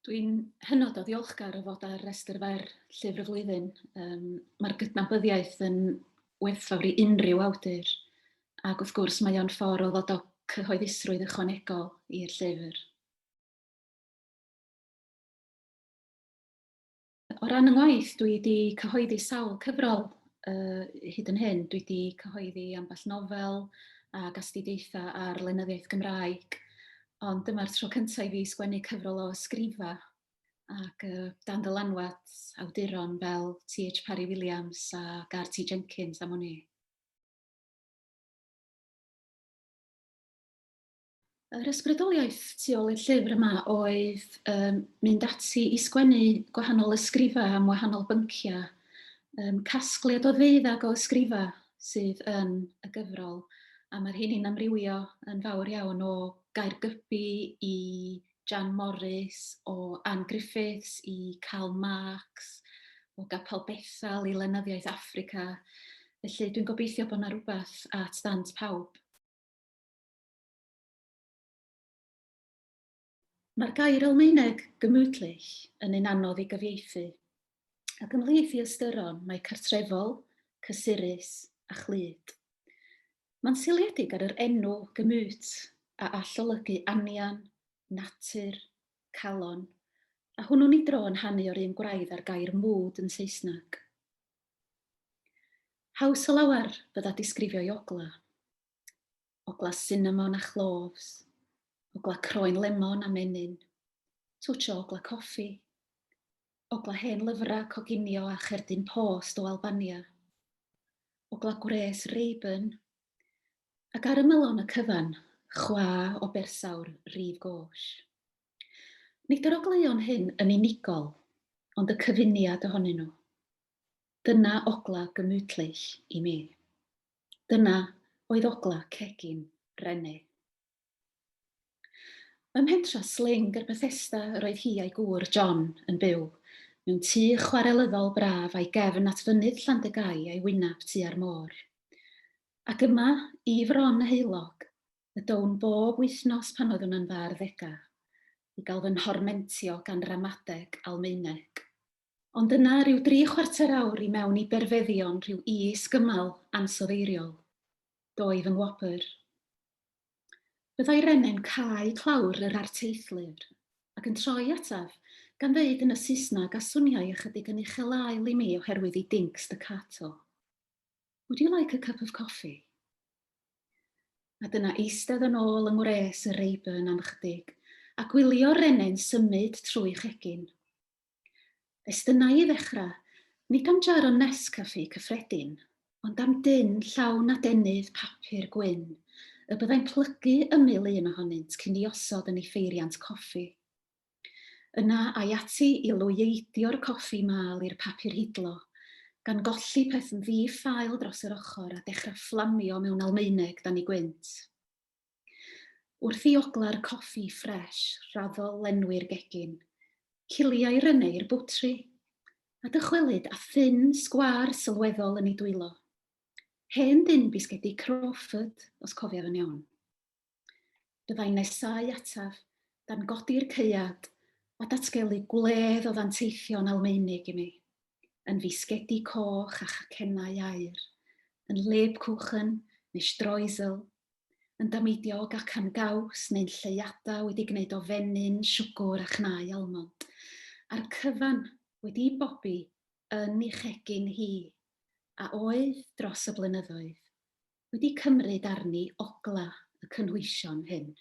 Dwi'n hynod o ddiolchgar o fod ar restr fer Llyfr y Flwyddyn. Um, Mae'r gydnabyddiaeth yn werthfawr i unrhyw awdur, ac wrth gwrs mae o'n ffordd o ddod o cyhoeddusrwydd ychwanegol i'r llyfr. O ran yng ngwaith, dwi wedi cyhoeddi sawl cyfrol uh, hyd yn hyn. Dwi wedi cyhoeddi ambell nofel ac astudiaethau ar lenyddiaeth Gymraeg, ond dyma'r tro cyntaf i fi sgwennu cyfrol o ysgrifa ac uh, dan ddylanwad awduron fel T.H. Parry Williams a R.T. Jenkins am wn i. Yr ysbrydoliaeth tu ôl i'r llyfr yma oedd um, mynd ati i sgwennu gwahanol ysgrifau am wahanol bynciau, um, casgliad o ddeuddag o ysgrifau sydd yn y gyfrol, a mae'r hyn i'n amrywio yn fawr iawn o Gaergybi i Jan Morris, o Ann Griffiths i Karl Marx, o Gapel Bethel i lenyddiaeth Affrica. Felly dwi'n gobeithio bod yna rhywbeth at ddant pawb. Mae'r gair Almaeneg gemütlich yn un anodd i gyfieithu, ac ymhlith ei ystyron mae cartrefol, cysurus a chlyd. Mae'n seiliedig ar yr enw Gemüt a all olygu anian, natur, calon, a hwnnw'n ei dro yn hanu o'r un gwraidd â'r gair mood yn Saesneg. Haws o lawer fydda disgrifio'i ogla. Ogla cinnamon a chlofs, ogla croen lemon a menyn, twtsh o ogla coffi, ogla hen lyfrau coginio a cherdyn post o Albania, ogla gwres Rayburn, ac ar ymylon y cyfan, chwa o bersawr Rive Gauche. Nid yr ogleuon hyn yn unigol, ond y cyfuniad ohonyn nhw. Dyna ogla gemütlich i mi. Dyna oedd ogla cegin Rene. Ym mhentra Sling ger Bethesda yr oedd hi a'i gŵr, John, yn byw, mewn tŷ chwarelyddol braf a'i gefn at fynydd Llandygai a'i wyneb tua'r môr. Ac yma, i fron heulog, y down bob wythnos pan oeddwn yn fy arddegau, i gael fy nhormentio gan ramadeg Almaeneg. Ond yna, rhyw dri chwarter awr i mewn i berfeddion rhyw is-gymal ansoddeiriol, dôi fy ngwobr. Byddai Rene'n cau clawr yr arteithlyfr, ac yn troi ataf, gan ddeud yn y Saesneg a swniai ychydig yn uchel-ael i mi oherwydd ei dinc staccato, Would you like a cup of coffee? A dyna eistedd yn ôl yng ngwres y Rayburn am ychydig, a gwylio Rene'n symud trwy chegin. Estynnai i ddechrau, nid am jar o Nescafe cyffredin, ond am dun llawn adenydd papur gwyn, y byddai'n plygu ymyl un ohonynt cyn ei osod yn ei pheiriant coffi. Yna âi ati i lwyeidio'r coffi mâl i'r papur hidlo, gan golli peth yn ddi-ffael dros yr ochr a dechrau fflamio mewn Almaeneg dan ei gwynt. Wrth i ogla'r coffi ffresh raddol lenwi'r gegin, ciliai Renée i'r bwtri, a dychwelyd â thun sgwâr sylweddol yn ei dwylo. Hen dun bisgedi Crawford, os cofiaf yn iawn. Byddai'n nesáu ataf, dan godi'r caead, a datgelu gwledd o ddanteithion Almaenig i mi, yn fisgedi coch a chacennau aur, yn Lebkuchen neu Streusel, yn dameidiog ac am gaws neu'n lleuadau wedi gwneud o fenyn, siwgwr a chnau almond, a'r cyfan wedi'i bobi yn ei chegin hi, a oedd, dros y blynyddoedd, wedi cymryd arni ogla y cynhwysion hyn.